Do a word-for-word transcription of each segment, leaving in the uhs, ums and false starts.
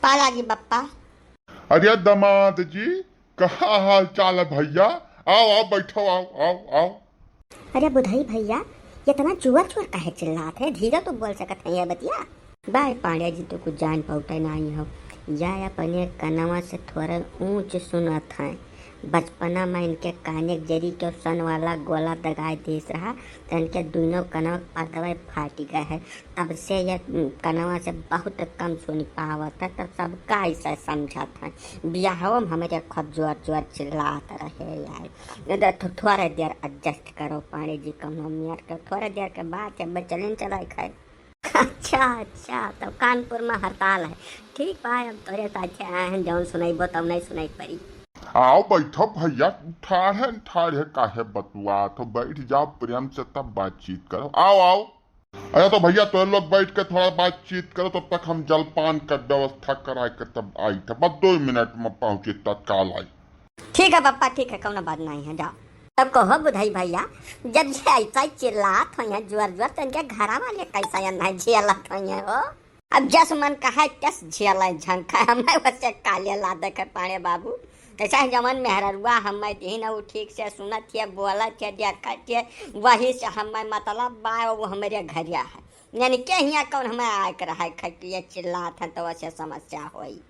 पाला जी बप्पा। अरे दमाद जी, कहाँ हाल चाल है भइया? आओ, आओ, बैठो, आओ, आओ, आओ। अरे बुधई भइया, इतना जोर जोर काहे चिल्लात है? धीरे तो बोल सकत है ये बतिया। बाय पांड़े जी तो कुछ जान पाउते नाहीं हो, या अपने कनवा से थोड़ा ऊंच सुनत हैं। बचपना में इनके काने के जरी के सन वाला गोला दगाए देस रहा, तो इनके दुनों कनवा के पर्दवा फाटि गए है। तब से ये कनवा से बहुत कम सुनि पावत है, तो सबका ऐसा समझत है। बियाहो में हमरे खूब जोर जोर चिल्लात रहे यार। इधर थो-, थोड़ा देर adjust करो पांड़े जी, कौनो मियर के थोड़ा देर के बात है, बचलिन चलाए खाए। अच्छा, अच्छा, तब कानपुर में हड़ताल है। ठीक बा, हम तोरे साथे आए हैं, जौन सुनइबो तौन सुनाई पड़ी। आओ बैठो भइया, ठाढ़े ठाढ़े काहे बतुआत हो, बैठ जाओ प्रेम से तब बातचीत करो। आओ, आओ। अच्छा तो भइया तोरे लोग बैठ के थोड़ा बातचीत करो, तब तक हम जलपान का व्यवस्था कराए के तब आई थे, बस दो मिनट में पहुँची तत्काल आई। ठीक है पप्पा, ठीक है, कौनो बात नाहीं है, जाओ। तब कहो बुधई भइया, जब ये ऐसा चिल्लात होइहैं जोर जोर, तो इनके घरा वाले कैसा अन्ना झेलत होइहैं हो? अब जस मन कहे तस झेले झंखा, हमें वसे काले ला देखे पांड़े बाबू। कैसा है जवन मेहररुआ हमें दीन, वो ठीक से सुनत है, बोलत है, देखत है, वही से हमें मतलब बा, वो हमरे घरिया है। यानी के हियाँ कौन हमें आए के रहे, खटिया चिल्लात हैं तो वसे समस्या होई।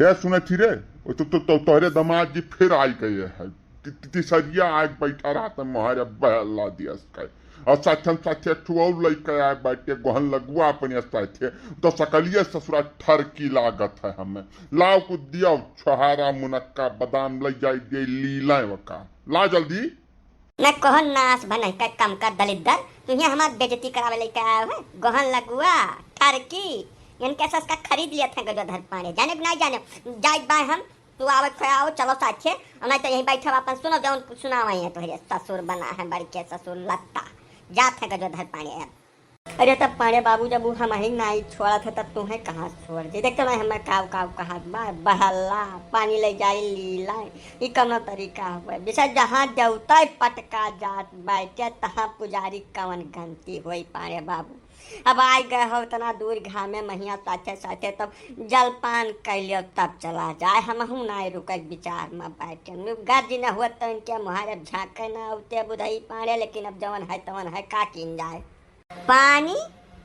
ए सुनत ही रे, ओ तो, तो, तो, तोहरे दामाद जी फिर आइ गए हैं। ति-, ति-, तिसरिया आइ बैठा रहत है, मोहरे बहला दियस के। और साथन साथे एक ठो और लइका आइ बैठे, गोहन लगुआ अपने साथे। तो सकलिए ससुरा ठरकी लागत है हमें। लाव कुछ दियो, छोहारा, मुनक्का, बादाम लइ जाई दे, लीलाए वका। ला जल्दी। मैं कौन नास भनई का कम का दलिद्दर, तुहिया हमार बेइज्जती करावे लइका आयो है, गोहन लगुआ, ठरकी, इनके सस का खरीद लियत है गजोधर पांड़े, जाने कि नाहीं जाने, जाइत बाय हम, तू आवत है आओ, चलो साथे, और नाहीं तो यहीं बैठब अपन सुनो जौन सुनावे है तोहरे ससुर बना है, बड़के ससुर लत्ता, जात है गजोधर पांड़े अब। अरे तब पांड़े बाबू जब उ हमहीं नाहीं छोड़त है तब तुहैं कहाँ से छोड़ दी? देखते नाहीं हमें काव काव कहा बा, बहला, पानी ले जाई ली लाई, ई कौनो तरीका हुए? बिसा जहाँ देवता पटका जात बैठे तहाँ पुजारी कवन गलती होई पांड़े बाबू? अब आइ गए हो इतना दूर घामे महिया साथे साथे तब जलपान कइ लियो तब चला जाए, हमहूँ नाहीं रुके विचार में बैठे। गर्ज न हुए तो इनके मुहारे झांके ना उते बुधई पांड़े, लेकिन अब जवन है तवन है का कीन जाए। पानी?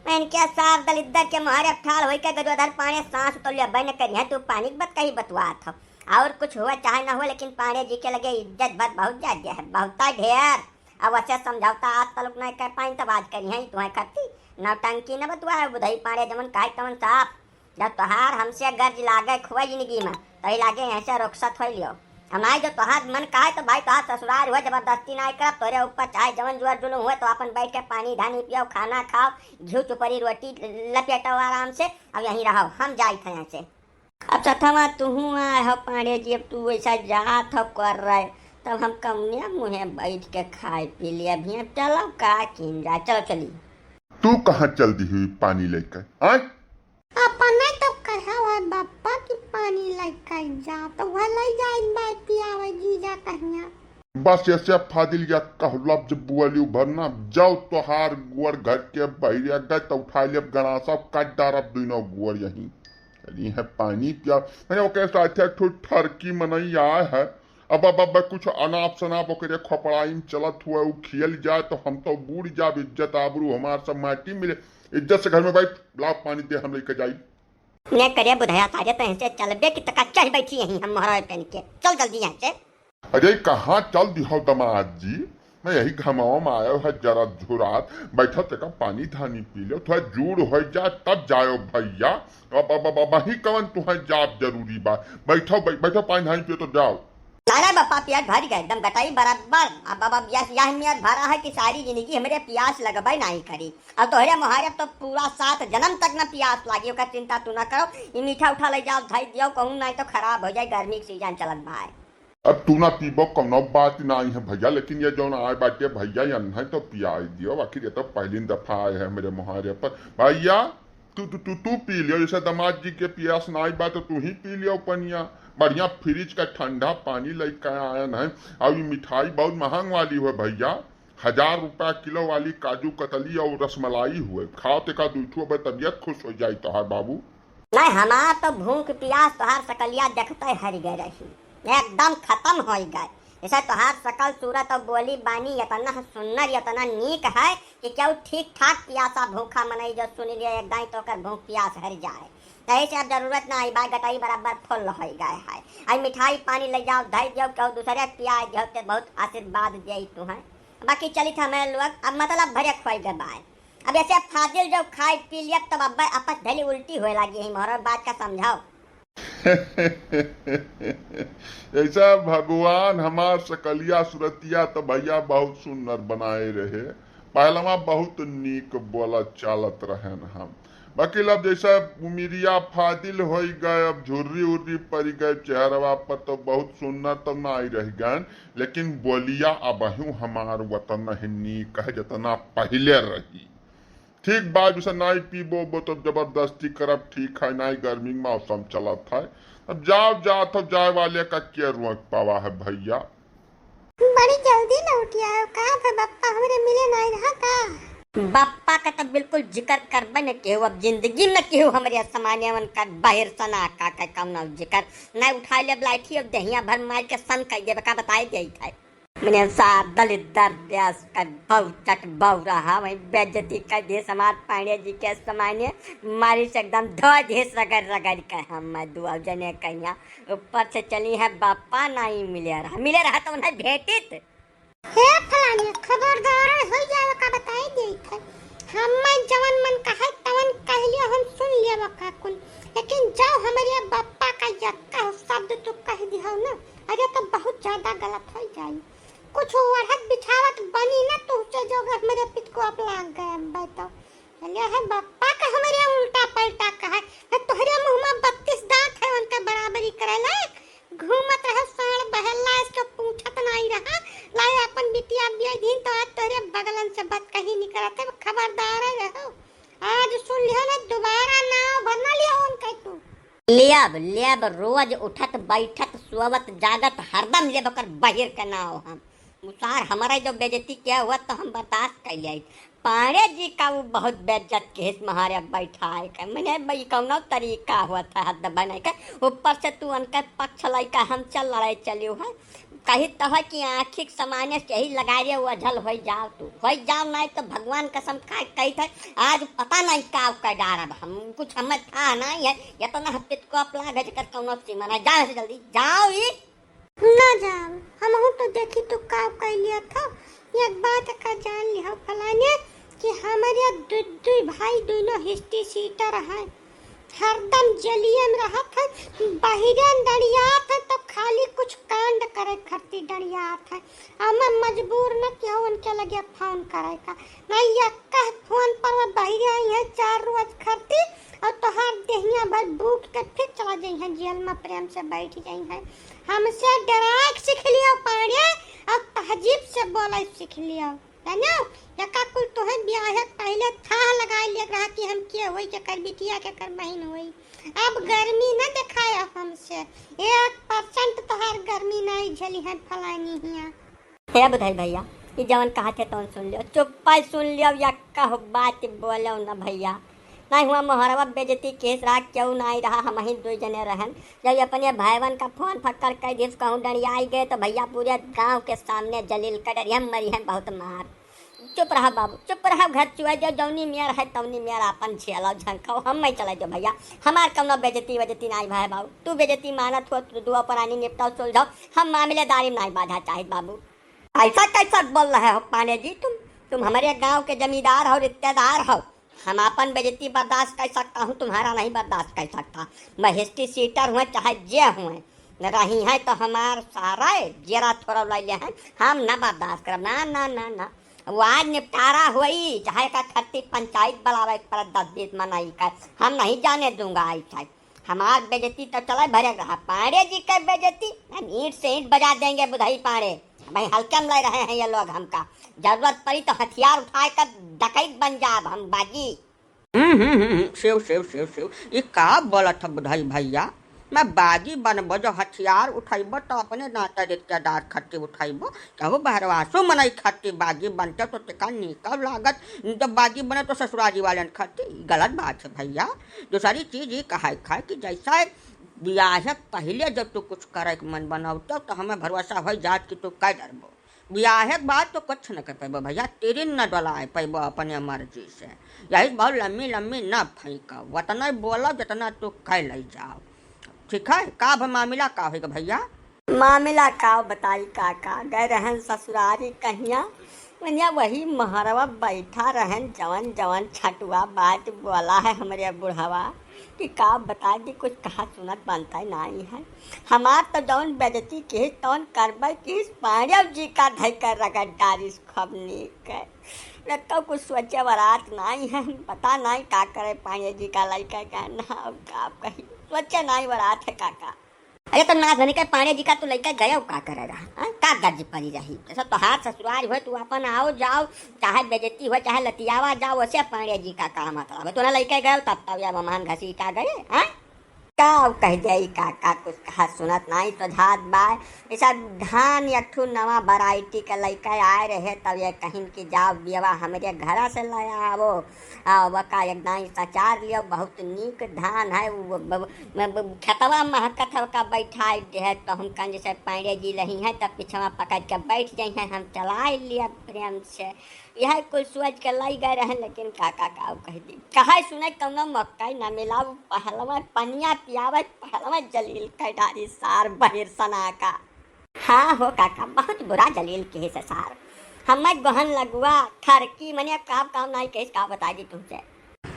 मैं इनके सार दलिद्दर के मुहारे अब ठाड़ होई के गजोधर पांड़े सांस तो लेबे न करिहैं, तू पानी के बात कही बतुआत हो। और कुछ हुआ चाहे न हुआ, लेकिन पांड़े जी के लगे इज्जत बात बहुत ज्यादा है, बहुत ढेर। अब वसे समझौता आज तलक नहीं कर पाइन, तब आज करिहैं तुहैं खत्ती। नौटंकी न बतुआ है बुधई पांड़े, जमन कहे तमन साफ। जब तोहार हमसे गर्ज लागे खुआ जिंदगी में, तो ही लागे यहीं से रुखसत होई लियो। हम नाहीं जो तोहार मन कहे तो भाई तोहार ससुरार हुए, जबरदस्ती नाहीं करब, तोरे ऊपर चाहे जवन जुअर जुलुम हुए तो अपन बैठ के पानी धानी पियो, खाना खाओ, घी चुपरी रोटी लपेटो आराम से, अब यहीं रहो, हम जाइत हैं यहाँ से। अब सथवा तुहूँ आए हो पांड़े जी, अब तू वैसा जात हो कर रहे, तब हम कौने मुँहे बैठ के खाए पी लिए? अभी अब चलो का कीन जा, चलो चली। तू कहाँ चल दी हुई पानी लेकर, आय? अपने तो कहा हुआ बापा कि पानी लेकर जा, तो वह ले जाए बाय पियावे जीजा कहिया। बस ऐसे फादिल या कह लफ्ज बुअली उभरना, जाओ तोहार गुअर घर के बहिरे गए तो उठा लेब गणासा, काट डारब दुनो गुअर यहीं। चली है पानी पिया, मैंने ओके साथे एक ठो ठरकी मनई आए है। अब, अब, अब कुछ अनाप शनाप ओकरे खोपड़ाई में चलत हुए, उ खियल जाए तो हम तो बूड़ जाब, इज्जत आबरू हमार सब माटी मिले। इज्जत से घर में बैठ, लाओ पानी दे, हम लेके जाई। ने करे बुधया सारे तो ऐसे चलबे कि तका चढ़ बैठी यहीं हम मोहरा पहन के। चल जल्दी यहाँ से। अरे कहाँ चल दिहो दामाद जी, मैं यही घमावा में आयो है जरा झुरात, बैठो तका पानी धानी पी लो, थोड़ा जूड़ हो जा तब जायो भैया। अब, अब, अब, अब वहीं कवन तुहैं जाब जरूरी बा, बैठो, बै-, बैठो पानी धानी पियो तो जाओ। लारा बापा पियास भर गए, एकदम गटाई बराबर। अब, अब, अब यस, यह मियाँ भरा है कि सारी जिंदगी हमरे पियास लगबे नाहीं करी। अब तोहरे मोहारे तो पूरा सात जन्म तक न पियास लागी, ओकर चिंता तू न करो। ई मीठा उठा ले जाओ, धई दियो कहूँ, नाहीं तो खराब हो जाए, गर्मी के सीजन चलत बा। अब तू ना पीबो, कौनो बात नाहीं है भैया, लेकिन ये जौन आए बाटे भैया, ये अन्है तो पियाई दियो, आखिर ये तो पहली दफा आए हैं मेरे मोहारे पर। भैया, तू, तू, तू, तू पी लियो, जैसे दामाद जी के पियास नाहीं बा तो तू ही पी लियो पनिया। बढ़िया फ्रिज का ठंडा पानी लेके आयन है, और ये मिठाई बहुत महंग वाली हुए भैया, हजार रुपया किलो वाली काजू कतली और रसमलाई हुए, खाओ तेका दुई ठो, अब तबियत खुश हो जाई तोहार बाबू। नहीं, हमार तो भूख पियास तोहार सकलिया देखते हरि गए रही, एकदम खतम होइ गए। जैसे तोहार सकल सूरत और बोली बानी इतना सुन्नर, इतना नीक है कि केहू ठीक ठाक पियासा भूखा मनई जो सुनि लिया, एकदम तो ओकर भूख पियास हरि जाए। यही से अब जरूरत ना आई बा, गटई बराबर फुल होइ गए है। आई मिठाई पानी ले जाओ, धई दियो, केहू दूसरे के पियाई दियो, ते बहुत आशीर्वाद दिया तू है। बाकी चलित हमें लोग, अब मतलब भरे खोई गए बाय। अब ऐसे फाजिल जब खाई पी लिया, तब अब आपस धली उल्टी होए लागी है, मोहर बात का समझाओ। ऐसा भगवान हमार सकलिया सुरतिया तो भैया बहुत सुंदर बनाए रहे। पहलवा बहुत नीक बोलत चालत रहन हम, बाकी अब जैसा उमिरिया फाजिल होई गए, अब झुर्री उर्री पड़ी गए चेहरवा पर, तो बहुत सुंदर तो नाई रह गए, लेकिन बोलिया अबहू हमार वतन नहीं नीक है, जितना पहले रही। ठीक बा, जैसे नाई पीबो, वो तो जबरदस्ती करब, ठीक है, नाई गर्मी के मौसम चलत है। अब जाओ, जात हो, जाए वाले का के रोक पावा है भैया। बड़ी जल्दी लौट आयो का? फिर बप्पा हमरे मिले नाई रहा का? बप्पा का तो बिल्कुल जिक्र करबे न केहू, अब जिंदगी में केहू हमरे समाने उनका बाहर सना का, का कौनो जिक्र। नाई उठाई लेब लाठी, अब दहिया भर मार के सन कर देब, का बताई देई था। मने सार दलिद्दर देश का बहु चट बहु रहा, वहीं बेइज्जती कर दे समाज पांडे जी के समाने, मारी से एकदम धो दे रगड़ रगड़ के हम दुआ जने कहिया। ऊपर से चली है बापा नाई मिले रहा, मिले रहा तो उन्हें भेटित। हे फलानी, खबरदार हो जावे का बताई देई थे। हम जवन मन कहे तवन कह लियो, हम सुन लियो का कुल, लेकिन जब हमरे बापा का यक्का शब्द तू कह दिहो ना, अरे तो बहुत ज्यादा गलत हो जाई। कुछ ओढ़त बिछावत बनी ना तुहसे जो अगर हमरे पित को आप लाग गए अम्बे तो। अरे है बप्पा का हमरे उल्टा पलटा कहा है, तोहरे मुंह में बत्तीस दांत है, उनका बराबरी करे लायक। घूमत रहे साँड़ बहेला, इसके पूछत नाई रहा। लाए अपन बिटिया बिया दिन तो आज तोहरे बगलन से बात कहीं नहीं करत है, खबरदार रहो। आज सुन लियो ना, दोबारा नाव भर ना लियो उनका तू। लेब, लेब, रोज उठत, बैठत, सोवत, जागत, हरदम लेब ओकर बहिर के नाव हम। मुसार हमारे जो बेइज्जती किया हुआ तो हम बर्दाश्त कर लिया। पांडे जी का वो बहुत बेइज्जत केस महारे बैठा है। मने भाई कौनो तरीका हुआ था हद बने के। ऊपर से तू उनके पक्ष लइका हम चल लड़ाई चलियो है। कही तो है कि आँखी के समाने से यही लगा रे ओझल होई जाओ तू। होई जाओ नहीं तो भगवान कसम खा के कही था, आज पता नहीं का का डारब हम, कुछ हमें था नहीं है। या तो ना हपित को अपला गज कर कौनो सीमा ना, जाओ से जल्दी, जाओ ही। ना जाओ, हमहू तो देखी तू का कर लिया था। एक बात का जान लिहो फलाने कि हमारे दु-, दुई भाई दोनों हिस्ट्री शीटर हैं। हरदम जेलिए में रहत है, बहिरे में डंडियात है, तो खाली कुछ कांड करे खरती डंडियात है। अब मैं मजबूर न किया उनके लगे फोन करे का, नहीं यक्का फोन पर वो बहिरे आई है चार रोज खरती, और तोहार देहिया भर बूट के फिर चला जाई है जेल में, प्रेम से बैठ जाई है। हमसे डराए के सीख लियो पांडे, और तहजीब से बोले सीख लियो। जानो, यका कुल तोहे ब्याह से पहले थाह लगाए लेक रहा कि हम के होई, केकर बिटिया, केकर बहिन होई। अब गर्मी न देखाया हमसे, एक परसेंट तोहार गर्मी नहीं झली है फलानी हिया। हे बुधाई भैया, ई जवन कहा थे तवन सुन लियो, चुप्पा सुन लियो, यक्का हो बात बोलो न भैया। नहीं हुआ मोहरवा बेइज्जती केस रहा, क्यों नहीं रहा, हम ही दो जने रहन। जब अपने भाईवन का फोन फक्कर कर दिस, कहूँ डंडियाई गए तो भैया पूरे गांव के सामने जलील कर डरिया मरी है बहुत मार। चुप रहा बाबू, चुप रहा, घर चुआ जाओ, जौनी मेर है तौनी मेर आपन झेलाओ झंकाओ, हम नहीं चला जाओ भैया, हमार कौनो बेइज्जती वेज्जती नहीं भाई बाबू, तू बेइज्जती मानत हो तो दुआ परानी निपटाओ सुलझाओ, हम मामलेदारी में नहीं बाधा चाहित बाबू। ऐसा कैसा बोल रहे हो पांडे जी तुम? तुम हमारे गांव के जमींदार हो, रिश्तेदार हो, हम आपन बेइज्जती बर्दाश्त कर सकता हूँ, तुम्हारा नहीं बर्दाश्त कर सकता। मैं हिस्ट्री शीटर हुए चाहे जे हुए, न रही है तो हमार सारा जेरा थोड़ा ले ले हैं, हम ना बर्दाश्त करब, ना, ना, ना, ना। वो आज निपटारा होई, चाहे का खत्ती पंचायत बुलावे के पड़े दस बीस मनई का, हम नहीं जाने दूंगा ऐसा। हमार बेइज्जती तो चले भरे रहा, पांडे जी के बेइज्जती हम ईंट से ईंट बजा देंगे बुधाई पांडे। भाई हल्के में ले रहे हैं ये लोग हमका, जरूरत पड़ी तो हथियार उठाए कर डकैत बन जाब हम बागी। हम्म, हम्म, हम्म, हम्म, सेव, सेव, सेव, सेव। ई का बोलत ह बुधाई भैया? मैं बागी बनबो, जब हथियार उठैबो तो अपने नाते रिश्तेदार खट्टी उठैबो, केहू बहरवासो मनई खट्टी बागी बनते तो तेका नीक लागत। जब बागी बने तो ससुरारी वालन खट्टी, ई गलत बात है भैया। दूसरी चीज ई कहे खाए कि जैसा बियाह पहिले जब तू कुछ करे के मन बनौते तो हमें भरोसा हो जात कि तू कह डरबो। बियाहे के बाद तो कुछ न कर पैबो भैया, तिरिन न डोलाए पैबो अपने मर्जी से। यही से बहुत लम्मी लम्मी न फेंको, वतना बोलो जितना तू कह ले जाओ। ठीक है, का भ-, मामला का होइगा भैया? मामला का बताई काका, गए रहन ससुरारी कहिया, मनिया वही महरवा बैठा रहन, जवन जवन छटुआ बात बोला है हमरे बुढ़वा। कि का बताई कि कुछ कहा सुनत बनता ही नाई है। हमार तो जौन बेइज्जती किहिस तौन करबै किहिस, पांड़े जी का धई कर रगड़ डारिस खूब नीक है। रखो कुछ सोचे वरात नाई है, पता नाई का करे पांड़े जी का लइका का ना, अब का कही, सोचे नाई वरात है काका। अरे तो नाथ धनी के पांड़े जी का तू लइका गयो का करे रहा, हाँ? का गर्ज पड़ी रही? जैसे तोहार ससुराल होए, तू अपन आओ जाओ, चाहे बेइज्जती होए, चाहे लतियावा जाओ, वैसे पांड़े जी का का मतलब है? तू ना लइका गयो तब तब या मेहमान घसीटा गए, हाँ? का कह जाई काका, कुछ कहा सुनत नाई तो जात बा। ऐसा धान एक ठो नवा variety के लइका आए रहे, तब ये कहिन कि जाओ बियवा हमरे घरा से ले आवो। आ, वका एक दाई सचार लियो, बहुत नीक धान है, वो ब-, ब-, ब-, खेतवा महकत है, वका बैठाई दे है, तो हम कहें जैसे पांड़े जी रही हैं, तब पिछवा पकड़ के बैठ जाई हैं, हम चलाई लिया प्रेम से। यह कुल सोच के लाई गए रहे, लेकिन काका का कह दी, कहे सुने कौनो मौका ही ना मिला, वो पहलवा पनिया पियावे, पहलवा जलील कर डारी सार बहिर सना का। हाँ हो काका, बहुत बुरा जलील किहिस सार। हमें गोहन लगुआ, खरकी, मने अब काम, काम नाई किहिस, का बताई दी तुमसे।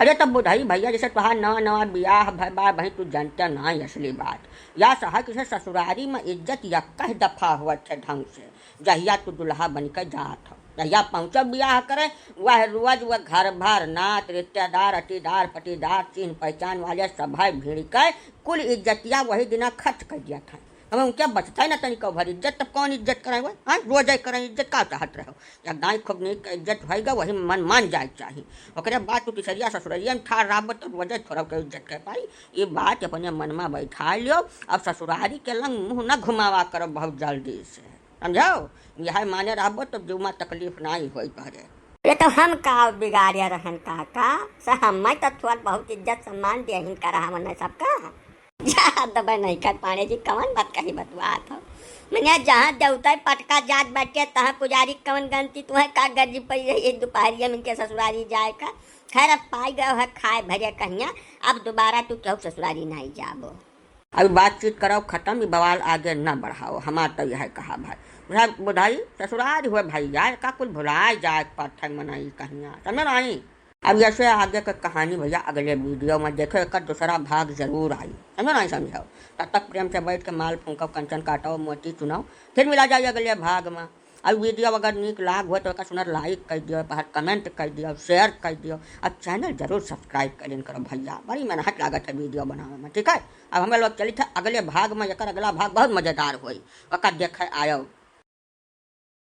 अरे तब बुधाई भैया, जैसे तोहार नवा नवा बियाह भय बा, भाई तू जानता नाई असली बात। या सहा किसे ससुरारी में इज्जत या कह दफा हुआ थे ढंग से, जहिया तू दुल्हा बन के जात हो, जहिया पहुँचो बियाह करे, वह रोज वह घर भर नात रिश्तेदार, अटीदार, पटीदार, चिन्ह पहचान वाले सभय भीड़ के कुल इज्जतिया वही दिना खर्च कर दिया था। हमें उनके बचता ही ना तनिको भर इज्जत, तब कौन इज्जत कराए हुए? हाँ, रोजे करे इज्जत का चाहत रहो? या दाई खूब नीक के इज्जत होएगा, वही मन मान जाए के चाही। ओकरे बाद तू तिसरिया ससुररिया में ठाड़ रहबो, तब रोजे थोड़ा के इज्जत कर पाई। ये बात अपने मन में बैठा लियो। अब ससुरारी के लंग मुँह न घुमावा करो बहुत जल्दी से, समझो? यह माने रहबो, तब जुमा तकलीफ नाई होई तोहरे। ये तो हम का बिगाड़े रहन काका, से हमें तो थोड़ बहुत इज्जत सम्मान देहिन करा हमने सबका। जा दबे नहीं कर पांड़े जी, कवन बात कही बतुआत हो? मने जहाँ देवता पटका जात बाटे, तहाँ पुजारी कवन गलती? तुम्हें का गर्जी पड़ी रही है दोपहरिया में के ससुरारी जाए का? खैर, अब पाई गयो है खाए भरे कहिया, अब दोबारा तू केहू ससुरारी नहीं जाबो। अब बातचीत कराओ खत्म, ई बवाल आगे न बढ़ाओ, हमार तो यह कहा भाई। बुझा-, बुधाई ससुरारी हुए भैया, का कुल भुलाए जाए के पड़त है मनई कहिया, समझ आई? अब ऐसे आगे के कहानी भैया अगले video में देखो, एकर दूसरा भाग जरूर आई, समझो ना, समझो। तब तक प्रेम से बैठ के माल फूंको, कंचन काटो, मोती चुनाओ, फिर मिला जाए अगले भाग में। अब video अगर नीक लाग हो तो एकर सुनर like कर दियो, बाहर comment कर दियो, share कर दियो, अब channel जरूर subscribe कर लेन करो भैया, बड़ी मेहनत लागत है video बनावे में, ठीक है। अब हमें लोग चलित है अगले भाग में, एकर अगला भाग बहुत मजेदार होई, ओकर देखे आयो।